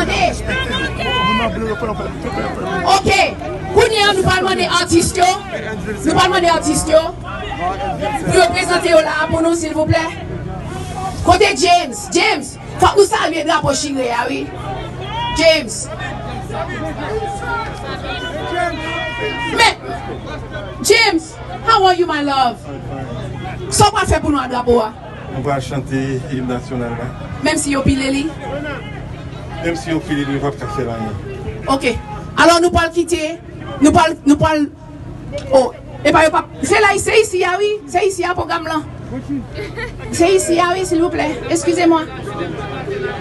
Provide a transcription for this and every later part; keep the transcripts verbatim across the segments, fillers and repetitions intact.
Moun nan ble yo fè, yo fè, yo fè, yo fè. Ok. Kounye a, nou pral mande atis yo. Nou pral mande atis yo pou yo prezante yo la pou nou, silvouplè. Kote James? James, fòk nou salye drapo chire a, wi. James. Men, James, how are you, my love? Sa w pral fè pou nou ak drapo a? Nou pral chante im nasyonal la. Menm si yo pile li? Menm si yo pile li, nou p ap ka fè l anyen. Ok. Alò, nou pral kite, nou pral, nou pral, oh, epa, yo p ap, se la, se isi a, wi, se isi a pwogram lan. Se isi a, wi, silvouplè. Excusez-moi.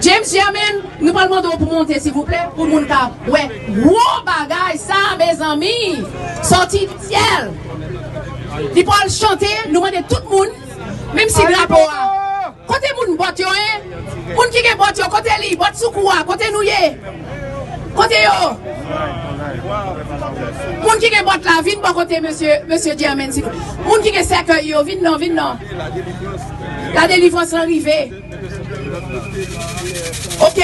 James Germain, nou pral mande w pou monte, silvouplè, pou moun ka wè gwo bagay sa, mezanmi. Sòti syèl. Li pral chante, nou mande tout moun, menm si drapo a. Kote moun bòt yo, en? Moun ki gen bòt yo, kote li? Bòt sou kou a, kote nou ye? Kote yo? Moun ki gen bòt la, vin bò kote mesye, mesye Germain, silvouplè. Moun ki gen sèkèy yo, vin non, vin non. Ladelivrans lan rive. Ok,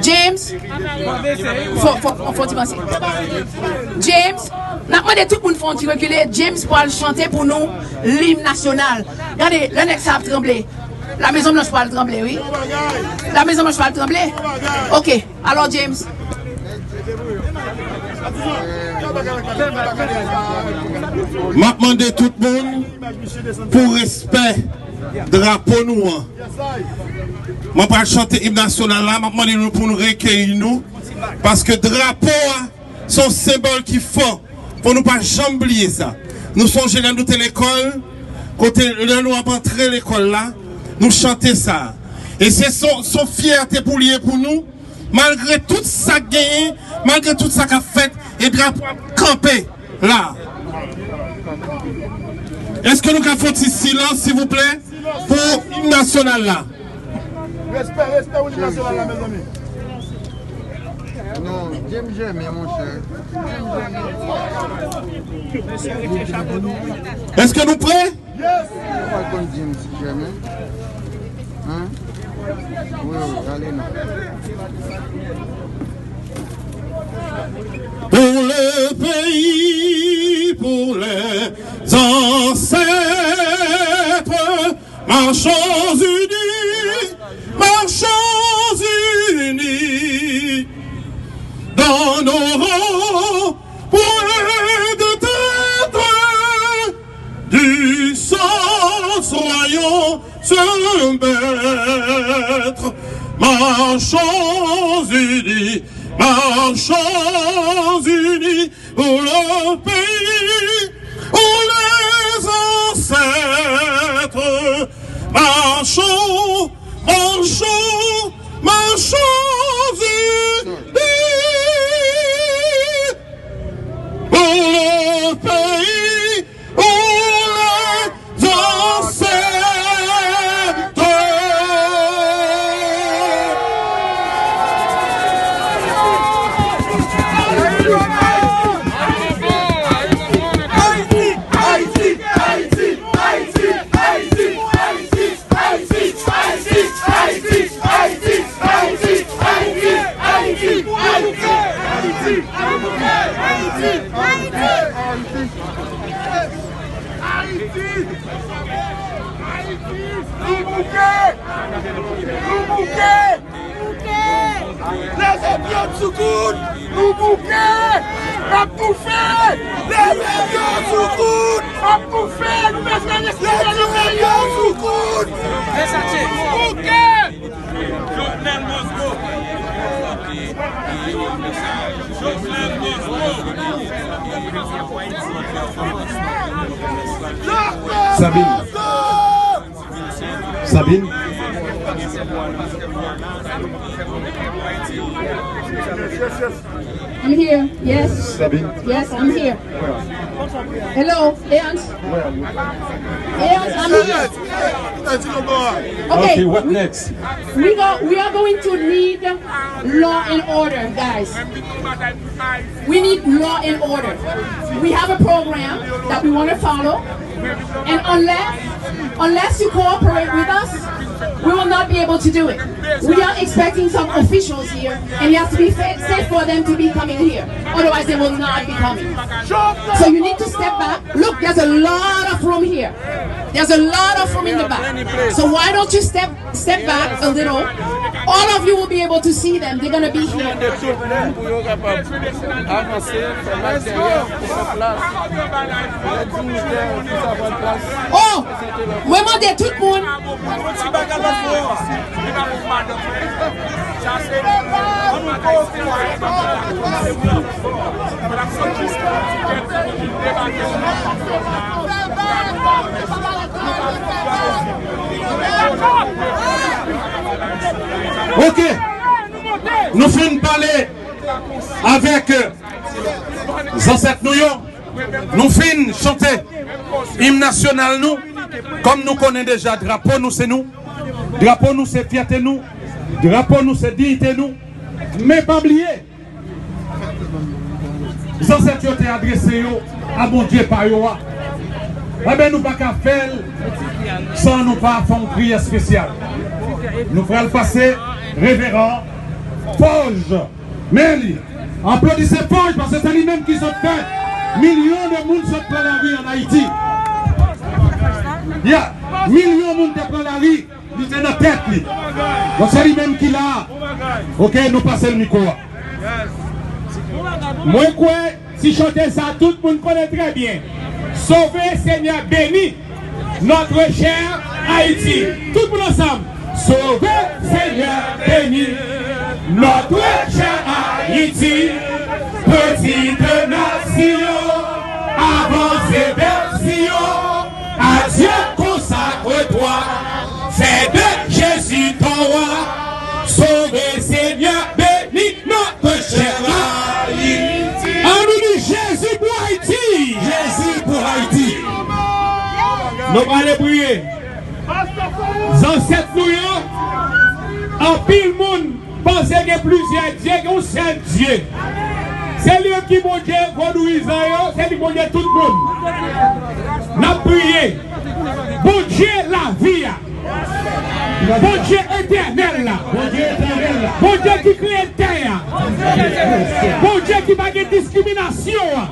James. Fò, fò, fò, fò ti panse. James, n ap mande tout moun fè yon ti rekile. James pral chante pou nou lim nasyonal. Gade, lè nèg sa ap tranble. La Mezon Blanch pral tranble, wi. La Mezon Blanch pral tranble. Ok, alò, James. M ap mande tout moun pou respè drapo nou an. Mwen pral chante im nasyonal la, m ap mande nou pou nou rekeyi nou, paske drapo a se yon senbòl ki fò. Fò nou pa janm bliye sa. Nou sonje lè nou te lekòl, kote lè nou ap antre lekòl la, nou chante sa. E se son, son fyète pou li ye pou nou, malgre tout sa k genyen, malgre tout sa k ap fèt, e drapo ap kanpe la. Èske nou ka fè yon ti silans, silvouplè, pou im nasyonal la? Respè, respè pou lim nasyonal la, mezanmi. Non, James Germain, monchè. Èske nou prè? Yes! Ou pa konn James Germain? Hein? Wi, wi, ale non. Pour le pays, pour les ancêtres, marchons unis, marchons unis, dans nos rangs, point de traître, du sang soyons se maîtres, marchons unis, marchons unis pour le pays, pour les ancêtres, marchons, marchons, marchons unis pour le pays, pour les ancêtres. Haïti, Haïti, Haïti, Haïti, Haïti, Haïti, Haïti. Ayiti! Ayiti! Nou bouke! Nou bouke! Leve pye w sou kout! Nou bouke! N ap toufe! Leve pye w sou kout! N ap toufe! Nou bezwen respire nan peyi nou! Nou bouke! Jovenel Mosco! Jovenel Mosco! Sabine. Sabine. I'm here. Yes. Sabine. Yes, I'm here. Hello, Leonce. Leonce, I'm here. Okay. Okay, what next? We go. We are going to need Law and order, guys. We need law and order. We have a program that we want to follow. And unless, unless you cooperate with us, we will not be able to do it. We are expecting some officials here, and it has to be fa- safe for them to be coming here. Otherwise, they will not be coming. So you need to step back. Look, there's a lot of room here. There's a lot of room in the back. So why don't you step Step back a little. All of you will be able to see them. They're gonna be here. Mande tout moun pou yo kapab avanse, fè mak dèyè, pou pran plas. Lè dinyitè yo plis ap pran plas. Oh! Mwen mande tout moun. Ok. Nou fin pale avèk, euh, zansèt nou yo. Nou fin chante im nasyonal nou. Kòm nou konnen deja, drapo nou se nou. Drapo nou se fyète nou. Drapo nou se diyite nou. Men pa bliye, zansèt yo te adrese yo a Bondye pa yo a. Enben, nou pa ka fè l san nou pa fè yon priyè espesyal. Nou pral pase Reveran Forge Merly. Aplodise Forge, paske se li menm ki sot fè milyon de moun sot pran lari ann Ayiti. Ya, milyon moun te pran lari. Li te nan tèt li. Donk, se li menm ki la. Ok, nou pase l mikwo a. Mwen kwè, ti chante sa, tout moun konnen trè byen. Sauve, Seigneur, bénis notre chère Haïti. Tout moun ansanm. Sauve, Seigneur, bénis notre chère Haïti. Petite nation, avance vers Sion. À Dieu consacre-toi, fais de Jésus ton roi. Sauve, Seigneur, bénis notre chère Haïti. Ann nou di Jezi pou Ayiti. Jezi pou Ayiti. Nou prale priye. Zansèt nou yo, anpil moun panse gen plizyè Dye, gen yon sèl Dye. Se li menm ki Bondye vodouyizan yo, se li Bondye tout moun. N ap priye. Bondye lavi a. Bondye etènèl la. Bondye etènèl la. Bondye ki kreye tè a. Bondye ki pa gen diskriminasyon an.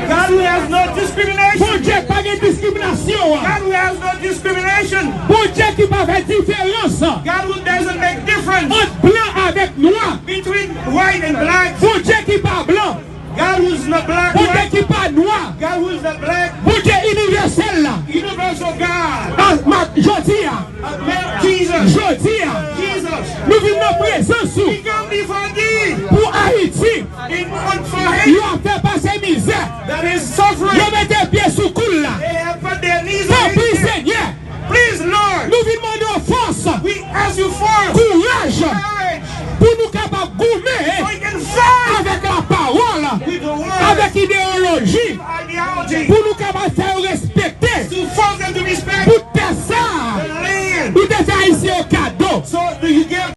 God who has no discrimination. Bondye pa gen diskriminasyon an. God who has no discrimination. Bondye ki pa fè diferans God who doesn't make difference ant blan avèk nwa. Between white and black. Bondye ki pa blan. God who's not black. Bondye ki pa nwa. God who's not black. Bondye inivèsèl la. Universal God. A, ma, jodi a. Uh, man, Jesus. Jodi a. Jesus. Nou vin nan prezans ou. We come before thee. Pou Ayiti. In, for Haiti. Yo ap fè pase mizè. That is suffering. Yo mete pye sou kou l la. They have put their knees on his neck. Tanpri, Senyè. Please, Lord. Nou vin mande w fòs. We ask you for kouraj. Courage. Pou nou kapab goumen. So you can fight. Avèk lapawòl. With the word. Avèk ideyoloji. Ideology. Pou nou kapab fè